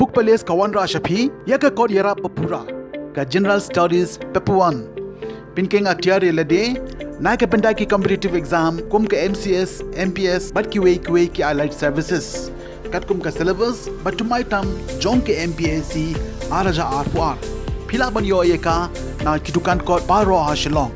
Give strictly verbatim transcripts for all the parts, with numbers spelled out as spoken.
Uk Palace ka wanrah sha phi ïa ka kot ïarap ba pura ka General Studies Paper one. Pynkieng atiar ïa lade na ka bynta ki competitive exam kum ka M C S, M P S bad kiwei kiwei ki allied services. Katkum ka syllabus bad thymmai tam jong ka M P S C ar hajar arphew ar. Phi lah ban ïoh ïa ka na ki dukan kot baroh ha Shillong.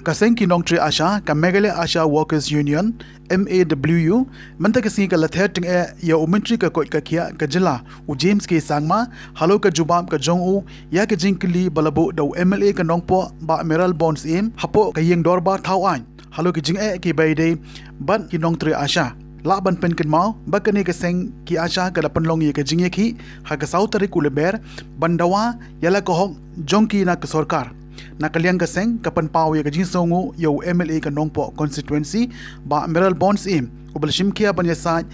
Ka seng ki nongtrei ASHA, ka Meghalaya ASHA Workers Union, M A W U, mynta ka sngi ka la ther tyngeh ïa u Myntri ka koit ka khiah ka jylla, u James K Sangma, halor ka jubab ka jong u ïa ka jingkylli ba la buh da u M L A ka Nongpoh, Bah Mayralborn Syiem, hapoh ka ïing dorbar thaw aiñ halor ki jingeh kiba ïadei bad ki nongtrei ASHA. Lah ban pynkynmaw ba kane ka seng ki ASHA ka la pynlong ïa ka jingïakhih ha ka saw tarik u Lber ban dawa ïa la ka hok jong ki na ka sorkar. Na ka liang ka seng ka pynpaw ïa ka jingsngewnguh ïa u M L A ka Nongpoh constituency, Bah Mayralborn Syiem, uba la shim khia ban ïasaid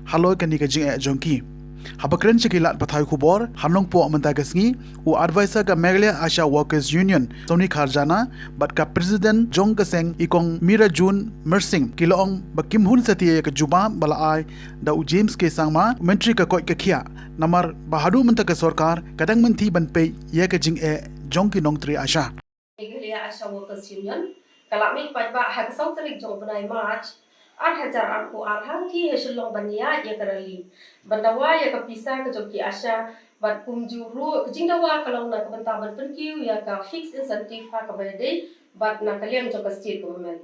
halor kane ka jingeh jong ki. Haba kren sha ki lad pathai khubor ha Nongpoh mynta ka sngi, u advisor ka Meghalaya ASHA Workers Union, Sony Kharjana, bad ka president jong ka seng, i Kong Mirajun Myrsing, ki la ong ba kim hun satia ïa ka jubab ba la ai da u James K Sangma, Myntri ka koit ka khiah, namar ba haduh mynta ka sorkar ka dang mynthi ban peit ïa ka jingeh jong ki nongtrei ASHA. Meghalaya ASHA Workers Union ka la mih paidbah ha ka saw tarik jong u bnai March ar hajar arphew ar hangtei ha Shillong ban ïaid ïa ka rally ban dawa ïa ka pisa ka jong ki ASHA, bad kumjuh ruh ka jingdawa ka long na ka bynta ban pynkiew ïa ka fixed incentive ha kaba ïadei bad na ka liang jong ka state government.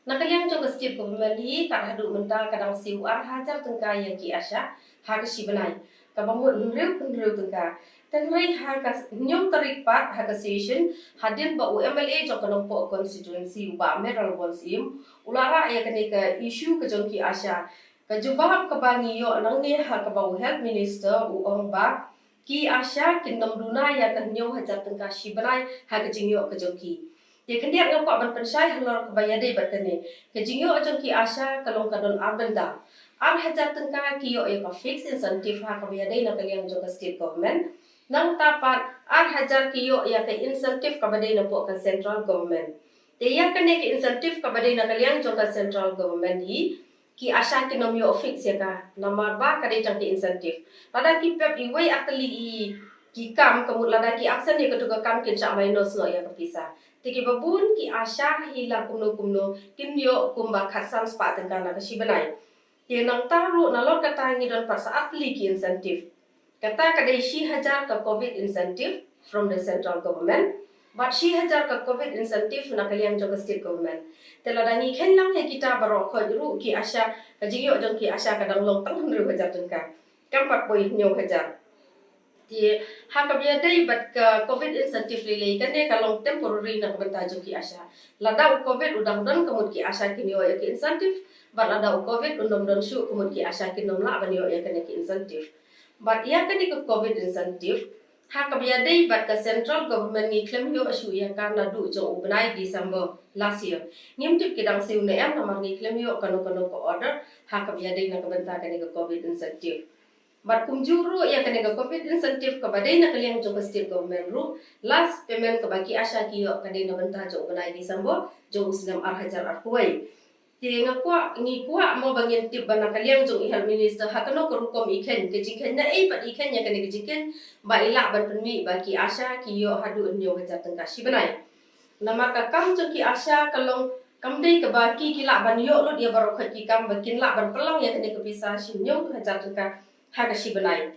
Na ka liang jong ka state government hi, kat haduh mynta ka dang siew ar hajar tyngka ïa ki ASHA ha ka shi bnai, kaba mut hynriew hynriew tyngka. Hynrei ha ka hynñiew tarik pat ha ka session, hadien ba u M L A jong ka Nongpoh constituency, u Bah Mayralborn Syiem, u la rah ïa kane ka issue ka jong ki ASHA. Ka jubab kaba ngi ïoh nangne ha kaba u health minister u ong ba ki ASHA kin ym duna ïa ka hynñiew hajar tyngka shi bnai ha ka jingïoh ka jong ki. Te khyndiat nga kwah ban pynshai halor kaba ïadei bad kane. Ka jingïoh jong ki ASHA ka long ka don ar bynta. Ar hajar tyngka ki ïoh ïa ka fixed incentive ha kaba ïadei na ka liang jong ka state government. Nangta pat ar hajar ki ïoh ïa ka incentive kaba dei napoh ka central government. Te ïa kane ka incentive kaba dei na ka liang jong ka central government hi, ki ASHA kin ym ïoh fix ïa ka, namar ba ka dei tang ka incentive. Lada ki pep iwei ar tylli i ki kam, ka mut lada ki absent ïa katu ka kam kin shah minus noh ïa ka pisa. Te kiba bun ki ASHA hi la kumno kumno kin ïoh kumba khatsan spah tyngka na ka shi bnai. Te nangta ruh nalor kata ngi don pat sa ar tylli ki incentive. Kata ka dei shi hajar ka covid incentive from the central government, bad shi hajar ka covid incentive na ka liang jong ka state government. Te lada ngi kheiñ lang ïa kita baroh khoit ruh ki ASHA, ka jingïoh jong ki ASHA ka dang long tang hynriew hajar tyngka, kam pat poi hynñiew hajar. Te ha kaba ïadei bad ka covid incentive lei lei, kane ka long temporary na ka bynta jong ki ASHA. Lada u covid u dang don, ka mut ki ASHA kin ïoh ïa ki incentive, bad lada u covid un ym don shuh, ka mut ki ASHA kin ym lah ban ïoh ïa kane ki incentive. Bad ïa kane ka covid incentive, ha kaba ïadei bad ka central government ngi khlem ïoh shuh ïa ka naduh jong u bnai December last year. Ngim tip ki dang siew ne em, namar ngi khlem ïoh kano kano ka order ha kaba ïadei na ka bynta kane ka covid incentive. Bad kumjuh ruh ïa kane ka covid incentive kaba dei na ka liang jong ka state government ruh, last payment kaba ki ASHA ki ïoh ka dei na bynta jong u bnai December jong u snem ar hajar arphew wei. Te nga kwah, ngi kwah mo ba ngin tip ba na ka liang jong i health minister ha kano ka rukom i kheiñ, ka jingkheiñ naei pat i kheiñ ïa kane ka jingkheiñ ba i lah ban pynmih ba ki ASHA ki ïoh haduh hynñiew hajar tyngka shi bnai. Namar ka kam jong ki ASHA ka long kam dei kaba ki ki lah ban ïoh lut ïa baroh khoit ki kam, ba kin lah ban pynlong ïa kane ka pisa shi hynñiew hajar tyngka ha ka shi bnai.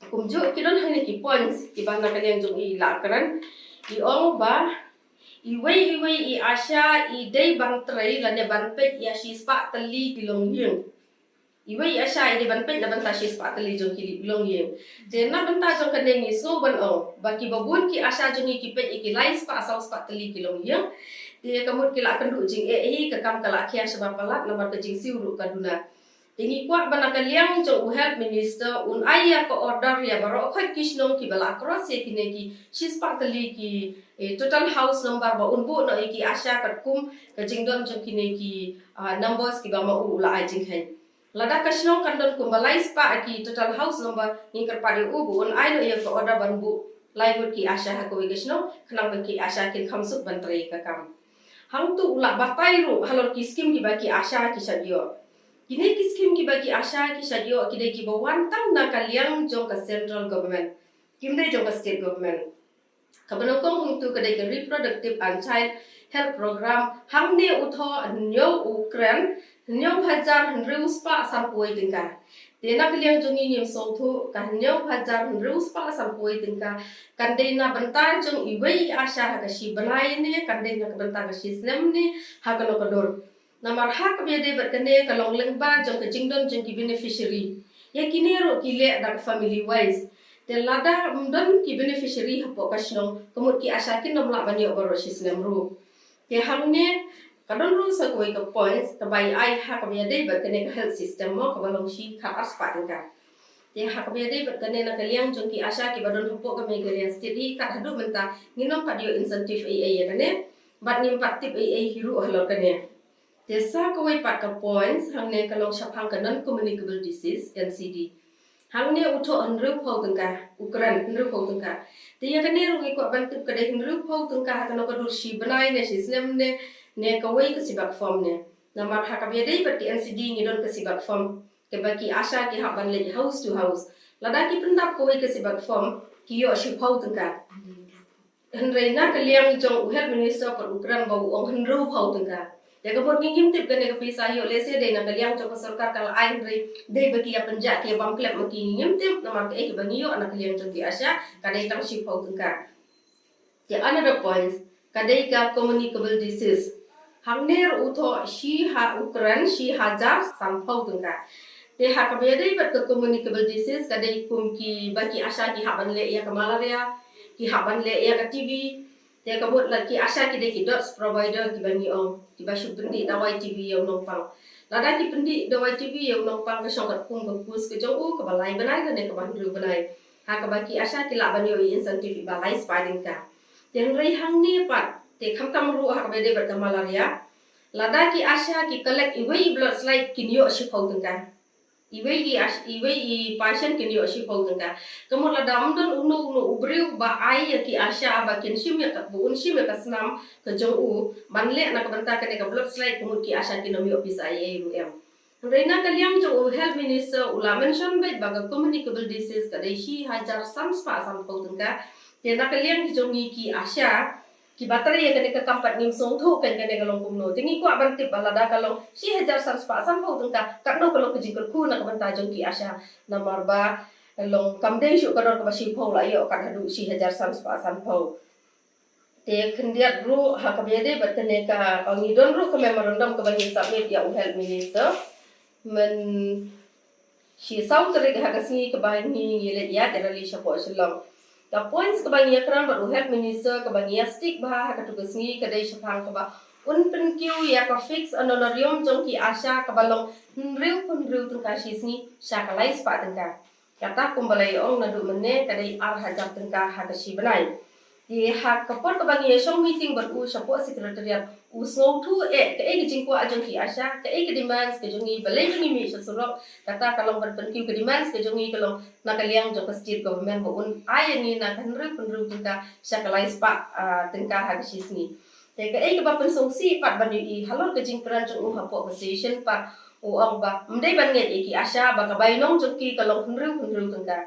Kumjuh ki don hangne ki points kiba na ka liang jong i la kren. I ong ba iwei iwei i ASHA i dei ban trei lane ban peit ïa shispah tylli ki longïing. Iwei i ASHA i dei ban peit na bynta shispah tylli jong ki longïing. Te na bynta jong kane ngi sngew ban ong ba kiba bun ki ASHA jong ngi ki peit ïa ki laispah sawspah tylli ki longïing. Te ka mut ki la kynduh jingeh hi, ka kam ka la khia shaba palat namar ka jingsiew ruh ka duna. Te ngi kwah ba na ka liang jong u health minister un ai ïa ka order ïa baroh khoit ki shnong kiba la cross ïa kine ki shispah tylli ki, eh, total house number, ba un buh noh ïa ki ASHA katkum ka jingdon jong kine ki, ah, numbers kiba ma u la ai jingkheiñ. Lada ka shnong kan don kumba lai spah ki total house number, ngi kyrpad ïa u ba un ai noh ïa ka order ban buh lai ngut ki ASHA ha kawei ka shnong, khnang ba ki ASHA kin kham suk ban trei ka kam. Hangtu u la batai ruh halor ki skim kiba ki ASHA ki shait ïoh. Kine ki skim kiba ki ASHA ki shait ïoh ki dei kiba wan tang na ka liang jong ka central government, kim dei jong ka state government. Kaba nyngkong hangtu ka dei ka Reproductive and Child Health Program, hangne u thoh hynñiew, u kren hynñiew hajar hynriew spah sanphew tyngka. Te na ka liang jong ngi ngim sngewthuh ka hynñiew hajar hynriew spah sanphew tyngka kan dei na bynta jong iwei i ASHA ha ka shi bnai ne kan dei na ka bynta ka shi snem ne ha kano ka dur. Namar ha kaba ïadei bad kane ka long lyngba jong ka jingdon jong ki beneficiary. Ïa kine ruh ki leh da ka family wise. Te lada ym don ki beneficiary hapoh ka shnong, ka mut ki ASHA kin ym lah ban ïoh baroh shi snem ruh. Te hangne ka don ruh sa kawei ka points kaba ai ha kaba ïadei bad kane ka health system mo, kaba long shi khat ar spah tyngka. Te ha kaba ïadei bad kane na ka liang jong ki ASHA kiba don hapoh ka Meghalaya State hi, kat haduh mynta ngim pat ïoh incentive ei ei ïa kane. Bad ngim pat tip ei ei hi ruh halor kane. Te sa kawei pat ka points hangne ka long shaphang ka non communicable disease, NCD. Hangne u thoh hynriewphew tyngka, u kren hynriewphew tyngka. Te ïa kane ruh ngi kwah ban tip ka dei hynriewphew tyngka ha kano ka dur, shi bnai ne shi snem ne, ne kawei ka sibak form ne. Namar ha kaba ïadei bad ki NCD ngi don ka sibak form kaba ki ASHA ki hap ban leit house to house. Lada ki pyndap kawei ka sibak form ki ïoh shiphew tyngka. Hynrei na ka liang jong u Health Minister pat u kren ba u ong hynriewphew tyngka. Te ka mut ngi ngim tip kane ka pisa ïoh lehse dei na ka liang jong ka sorkar ka la ai, hynrei dei ba ki ïa pynjah, ki ïa bam klep ma ki, ngi ngim tip. Namar kaei kaba ngi ïoh na ka liang jong ki ASHA ka dei tang shiphew tyngka. Te another points ka dei ka communicable disease. Hangne ruh u thoh shi ha, u kren shi hajar sanphew tyngka. Te ha kaba ïadei bad ka communicable disease ka dei kum kiba ki ASHA ki hap ban leh ïa ka malaria, ki hap ban leh ïa ka TB. Te ka mut la ki ASHA ki dei ki dose provider kiba ngi ong, kiba shu pyndih dawai TB ïa u nongpang. Lada ki pyndih dawai TB ïa u nongpang ka shong katkum ka course ka jong u, kaba lai bnai lane kaba hynriew bnai. Ha kaba ki ASHA ki lah ban ïoh i incentive iba lai spah tyngka. Te hynrei hangne pat, te khamtam ruh ha kaba ïadei bad ka malaria, lada ki ASHA ki collect iwei i blood slide kin ïoh shiphew tyngka. Iwei i ASHA, iwei i patient kin ïoh shiphew tyngka. Ka mut lada ym don uno uno u briew ba ai ïa ki ASHA ba kin shim ïa ka, ba un shim ïa ka snam ka jong u ban leh na ka bynta kane ka blood slide, ka mut ki ASHA kin ym ïoh pisa ei ei ruh em. Hynrei na ka liang jong u Health Minister u la mention beit ba ka communicable disease ka dei shi hajar san spah sanphew tyngka. Te na ka liang ki jong ngi ki ASHA kiba trei ïa kane ka kam pat ngim sngewthuh kein kane ka long kumno. Te ngi kwah ban tip ba lada ka long shi hajar san spah sanphew tyngka, katno ka long ka jingkyrkhu na ka bynta jong ki ASHA. Namar ba long kam dei shuh ka dor kaba shiphew la ïoh, kat haduh shi hajar san spah sanphew. Te khyndiat ruh ha kaba ïadei bad kane ka, ngi don ruh ka memorandum kaba ngi submit ïa u Health Minister myn shi saw tarik ha ka sngi kaba ngi, ngi leit ïaid rally shapoh Shillong. Ka points kaba ngi ïakren bad u Health Minister kaba ngi ïa stick bha ha katu ka sngi ka dei shaphang kaba un pynkiew ïa ka fixed honorarium jong ki ASHA kaba long hynriew phew hynriew tyngka shi sngi sha ka lai spah tyngka. Kata kumba la ïa ong naduh mynne ka dei ar hajar tyngka ha ka shi bnai. Te ha ka por kaba ngi ïa shong meeting bad u shapoh secretariat, u sngewthuh eh kaei ka jingkwah jong ki ASHA, kaei ka demands ka jong ngi, balei ba ngi mih sha surok. Kata ka long ban pynkiew, ka demands ka jong ngi ka long na ka liang jong ka state government ba un ai ïa ngi na ka hynriew phew hynriew tyngka sha ka lai spah, ah, tyngka ha ka shi sngi. Te kaei kaba pynsngewsih pat ban ïohi halor ka jingkren jong u hapoh ka session pat, u ong ba ym dei ban ngeit ïa ki ASHA ba ka bainong jong ki ka long hynriew phew hynriew tyngka.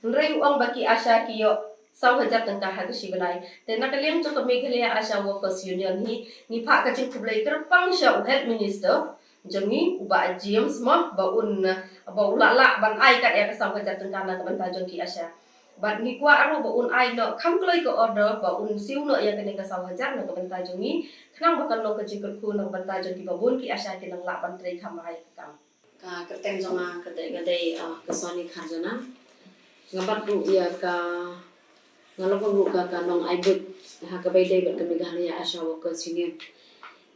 Hynrei u ong ba ki ASHA ki ïoh saw hajar tyngka ha ka shi bnai. Te na ka liang jong ka Meghalaya ASHA Workers Union hi, ngi phah ka jingkhublei kyrpang sha u Health Minister jong ngi, u Bah James mo, ba un, ba u la lah ban ai kat ïa ka saw hajar tyngka na ka bynta jong ki ASHA. Bad ngi kwah ruh ba un ai noh kham kloi ka order ba un siew noh ïa kane ka saw hajar na ka bynta jong ngi, khnang ba kan long ka jingkyrkhu na ka bynta jong kiba bun ki ASHA kin nang lah ban trei kham bha ïa ka kam. Ka kyrteng jong nga ka dei, ka dei, ah, ka Soni Kharjana. Nga bat ruh ïa ka, nga long ruh ka, ka nongai buit ha kaba ïadei bad ka Meghalaya ASHA Workers Union.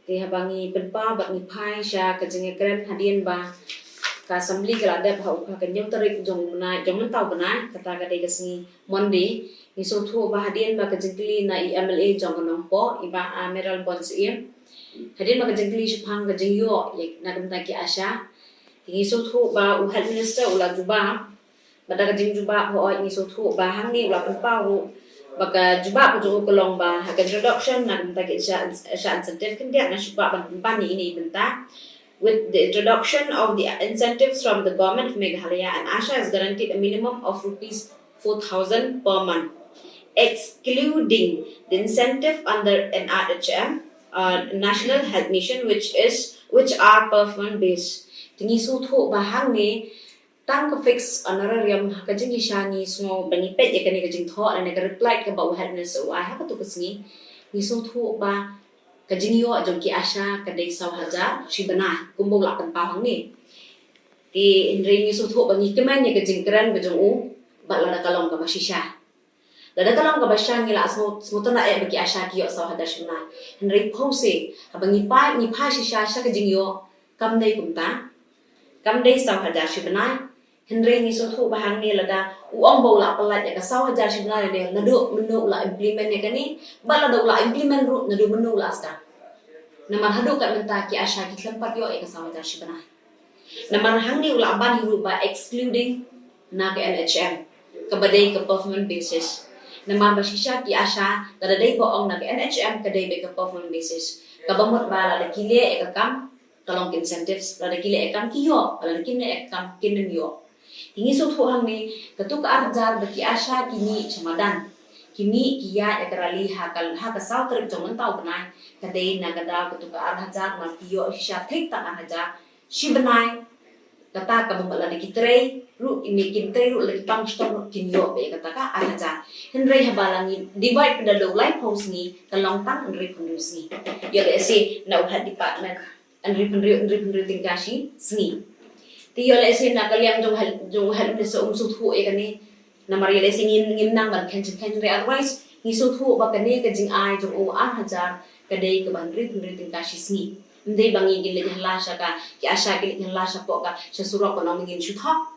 Te haba ngi pynpaw bad ngi phai sha ka jingïakren hadien ba ka assembly ka la dep ha u, ha ka hynñiew tarik jong u bnai, jong mynta u bnai, kata ka dei ka sngi Monday, ngi sngewthuh ba hadien ba ka jingkylli na i MLA jong ka Nongpoh, i Bah, ah, Mayralborn Syiem. Hadien ba ka jingkylli shaphang ka jingïoh ïa na ka bynta ki ASHA, Ngi sngewthuh ba u Health Minister u la jubab, ba da ka jingjubab hooid ngi sngewthuh ba hangne u la pynpaw ruh ba ka jubab ka jong u ka long ba ha ka introduction na ka bynta ki ASHA, ASHA incentive khyndiat nga shu kwah ban pynban ïa ine i bynta. With the introduction of the incentives from the government of Meghalaya, an ASHA is guaranteed a minimum of rupees four thousand per month, excluding the incentive under N R H M, uh, National Health Mission, which is, which are performance based. Te ngi sngewthuh ba hangne tang ka fixed honorarium ha ka jingshisha ngi sngew ba ngi peit ïa kane ka jingthoh lane ka reply kaba u Health Minister u ai ha katto ka sngi. Ngi sngewthuh ba ka jingïoh jong ki ASHA ka dei saw hajar shi bnai kumba u la pynpaw hangne. Te hynrei ngi sngewthuh ba ngi kmen ïa ka jingkren ka jong u, bad lada ka long kaba shisha. Lada ka long kaba shisha ngi la sngew, sngewtynnat eh ba ki ASHA ki ïoh saw hajar shi bnai. Hynrei phewse, haba ngi phai, ngi phai shisha sha ka jingïoh, kam dei kumta. Kam dei saw hajar shi bnai. Hynrei ngi sngewthuh ba hangne lada u ong ba u la pyllait ïa ka saw hajar shi bnai, lada naduh mynno u la implement ïa kane, bad lada u la implement ruh naduh mynno u la sdang. Namar haduh katne mynta ki ASHA ki khlem pat ïoh ïa ka saw hajar shi bnai. Namar hangne u la ban hi ruh ba excluding na ka N H M, kaba dei ka performance basis. Namar ba shisha ki ASHA lada dei ba ong na ka N H M ka dei beit ka performance basis. Kaba mut ba lada ki leh ïa ka kam, ka long ki incentives, lada ki leh ïa ka kam ki ïoh, lada kim leh ïa ka kam kin ym ïoh. Te ngi sngewthuh hangne, katto ka ar hajar ba ki ASHA ki mih sha madan, ki mih ki ïaid ïa ka rally ha ka, ha ka saw tarik jong mynta u bnai, ka dei na ka daw katto ka ar hajar, namar ki ïoh shisha thik tang ar hajar shi bnai. Kata ka bym pat lada ki trei ruh, ne kim trei ruh, lada ki pang shitom ruh kin ïoh beit kata ka ar hajar. Hynrei haba la ngi divide pat da u laiphew sngi, ka long tang hynriewphew hynriew sngi. Ïoh lehse na u health department hynriewphew hynriew, hynriewphew hynriew tyngka shi sngi. Te ïoh lehse na ka liang jong health, jong health minister um sngewthuh ïa kane. Namar ïoh lehse ngim, ngim nang ban khein jingkhein, hynrei otherwise ngi sngewthuh ba kane ka jingai jong u ar hajar ka dei kaba hynriewphew hynriew tyngka shi sngi. Ym dei ba ngi kin leit ha la sha ka, ki ASHA kin leit ha la shapoh ka, sha surok ban ong ngin shu thok.